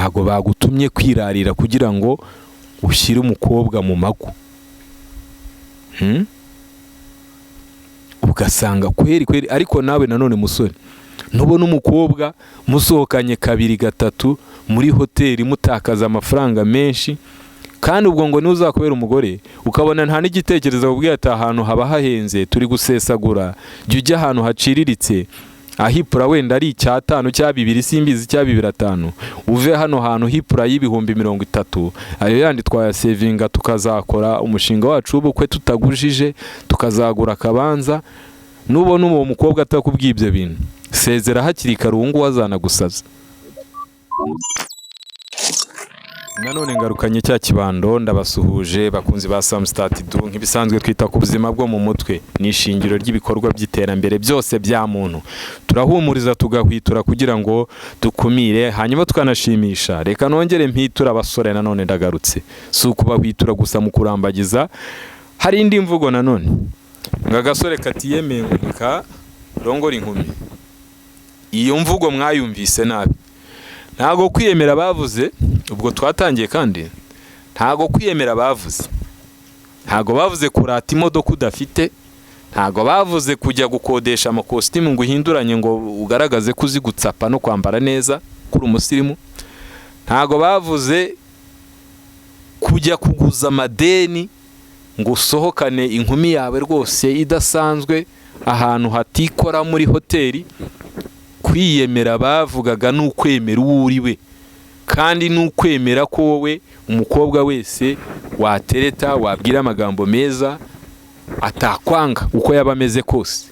Ntabwo bagutumye kwirarira kugira ngo ushyire umukobwa mu mago. Ugasanga kweri kweri. Ariko nawe nanone musore, ntubona umukobwa musohokanye kabiri gatatu muri hoteli, mutakaza amafaranga menshi, kandi ubwo ngo ntuzakubera umugore, ukabona nta n'igitekerezo akubwiye ati ahantu haba hahenze, turi gusesagura, jya ujya ahantu haciriritse, ahipura wenda ari icyatanu cya bibiri, simbizi, cya bibiri atanu, uve hano hantu hipura y'ibihumbi 30, ayo yandi twayasevinga tukazakora umushinga wacu w'ubukwe tutagujije, tukazagura akabanza. Nubona uwo mukobwa atakubwiye ibyo bintu, sezera hakiri kare, uwo nguwo azanagusaza. Nanone ngarukanye cya kibando, ndabasuhuje bakunzi ba Samstart Du. Nk'ibisanzwe twita ku buzima bwo mu mutwe, ni ishingiro ry'ibikorwa by'iterambere byose bya muntu. Turahumuriza, tugahwitura kugira ngo dukumire, hanyuma tukanashimisha. Reka nongere mpiture abasore, nanone ndagarutse. Si ukubahwitura gusa mu kurambagiza, hari indi mvugo nanone ngo agasore katiyemeye ngo ntikarongora inkumi. Iyo mvugo mwayumvise nabi. Ntabwo kwiyemera bavuze, ubwo twatangiye, kandi ntabwo kwiyemera bavuze, ntabwo bavuze kurata imodoka udafite, ntabwo bavuze kujya gukodesha amakositimu ngo uhinduranye ngo ugaragaze ko uzi gutsapa no kwambara neza kuri umusirimu, ntabwo bavuze kujya kuguza amadeni ngo usohokane inkumi yawe rwose idasanzwe ahantu hatikora muri hoteli. Kwiyemera bavugaga ni ukwemera uwo uri we, kandi ni ukwemera ko wowe umukobwa wese watereta, wabwira amagambo meza, atakwanga uko yaba ameze kose.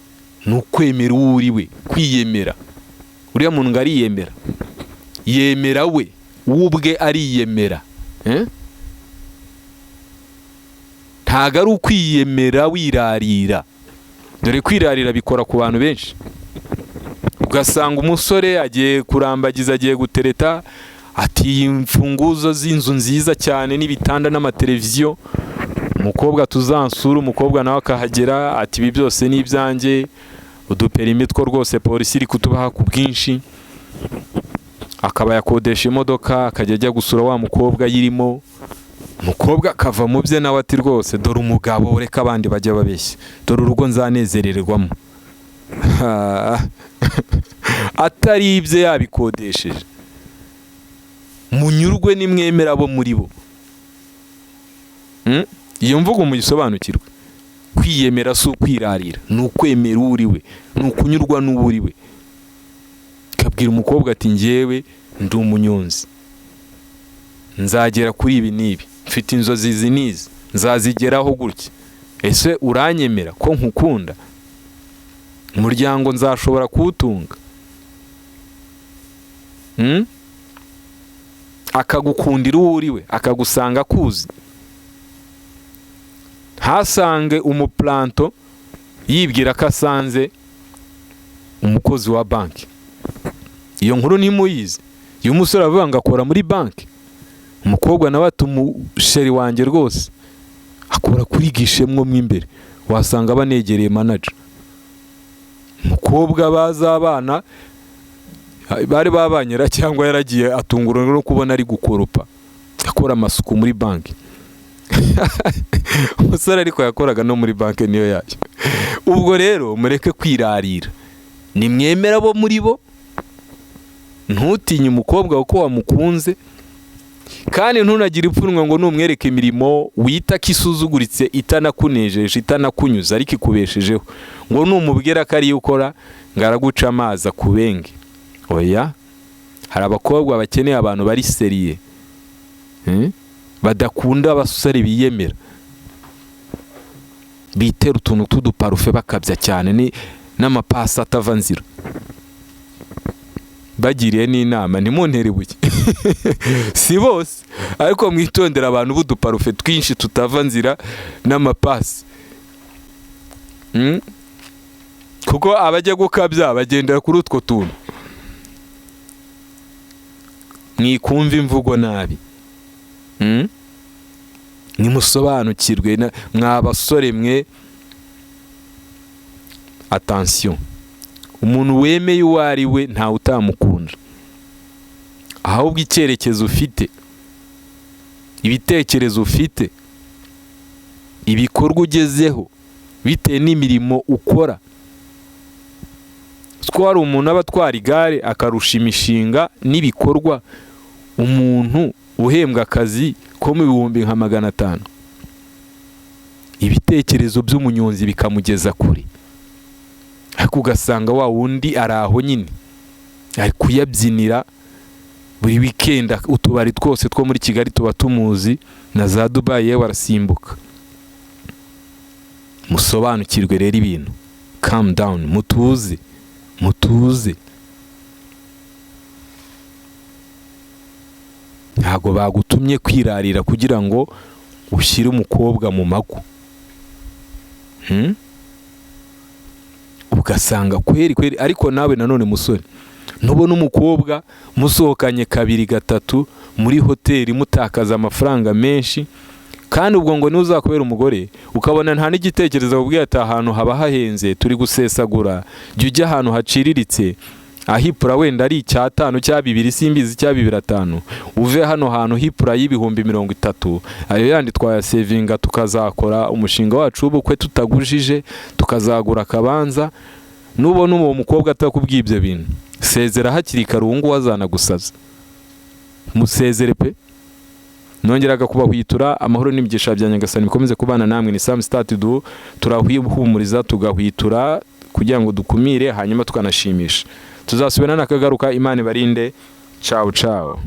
Ni ukwemera uwo uri we, kwiyemera. Uriya muntu ngo ariyemera, yemera we ubwe ariyemera. Ntabwo ari ukwiyemera wirarira. Dore kwirarira bikora ku bantu benshi, ugasanga umusore agiye kurambagiza, agiye gutereta, ati imfunguzo z'inzu nziza cyane n'ibitanda n'amateleviziyo, umukobwa tuzansura. Umukobwa nawe akahagera ati ibi byose ni ibyanjye, udupera imitwe rwose polisi iri kutubaha ku bwinshi. Akaba yakodesha imodoka, akajya ajya gusura wa mukobwa ayirimo, umukobwa akava mu bye nawe ati rwose dore umugabo, reka abandi bajya babeshya, dore urugo nzanezererwamo, atari ibye yabikodesheje. Munyurwe nimwemera abo muri bo. Iyo mvugo muyisobanukirwe. Kwiyemera si ukwirarira, ni ukwemera uwo uri we, ni ukunyurwa n'uwo uri we. Kabwira umukobwa ati njyewe ndi umunyonzi, nzagera kuri ibi n'ibi, mfite inzozi izi n'izi, nzazigeraho gutya. Ese uranyemera ko nkukunda? Umuryango nzashobora kuwutunga? Akagukundira uwo uri we, akagusanga akuzi, ntasange umupuranto yibwira ko asanze umukozi wa banki. Iyo nkuru ntimuyizi? Iyo umusore avuga ngo akora muri banki, umukobwa nawe ati umusheri wanjye rwose akora kuri guichet mwo mo imbere, wasanga banegereye manager. Umukobwa bazabana bari babanyera cyangwa yaragiye atungurwa no kubona ari gukoropa, akora amasuku muri banki. Umusore ariko yakoraga no muri banki niyo yayo. Ubwo rero mureke kwirarira, nimwemera abo muri bo. Ntutinye umukobwa kuko wamukunze, kandi ntunagire ipfunwe ngo numwereke imirimo wita ko isuzuguritse, itanakunejeje, itanakunyuze, ariko ikubeshejeho, ngo numubwira ko ariyo ukora ngo araguca amazi akubenge. Oya, hari abakobwa bakeneye abantu bari sérieux, Badakunda abasore biyemera, bitera utuntu tw'uduparufe bakabya cyane n'amapasi atava nzira. Bagiriye n'inama, ntimuntere ibuye, si bose, ariko mwitondera abantu b'uduparufe twinshi tutava nzira n'amapasi. Kuko abajya gukabya bagendera kuri utwo tuntu. Mwikumva imvugo nabi. Nimusobanukirwe mwa basore mwe. Attention, umuntu wemeye uwo ari we ntawe utamukunda. Ahubwo icyerekezo ufite, ibitekerezo ufite, ibikorwa ugezeho bitewe n'imirimo ukora. Ko hari umuntu aba atwara igare akarusha imishinga n'ibikorwa umuntu uhembwa akazi ko mu 500,000. Ibitekerezo by'umunyonzi bikamugeza kure, ariko ugasanga wa wundi ari aho nyine ari kuyabyinira buri wikendi. Utubari twose two muri Kigali tuba tumuzi, na za Dubayi yewe arasimbuka. Musobanukirwe rero ibintu, calm down, mutuze, mutuze. Ntabwo bagutumye kwirarira kugira ngo ushyire umukobwa mu mago. Ugasanga kweri kweri. Ariko nawe nanone musore, ntubona umukobwa musohokanye kabiri gatatu muri hoteli, mutakaza amafaranga menshi, kandi ubwo ngo ntuzakubera umugore, ukabona nta n'igitekerezo akubwiye ati ahantu haba hahenze turi gusesagura, jya ujya ahantu haciriritse, ahipura wenda ari 5 cya 2 simbizi cya 2.5, uve hano hantu hipura y'30,000, ayo yandi twayasevinga tukazakora umushinga wacu w'ubukwe tutagujije, tukazagura akabanza. Nubona uwo mukobwa atakubwiye ibyo bintu, sezera hakiri kare, uwo nguwo azanagusaza, musezere pe. Nongeraga kubahwitura amahoro n'imigisha bya Nyagasani bikomeze kubana namwe. Ni Sam Start Du, turahumuriza tugahwitura kugira ngo dukumire, hanyuma tukanashimisha. Tuzasubirana nakagaruka. Imana ibarinde. Ciao ciao.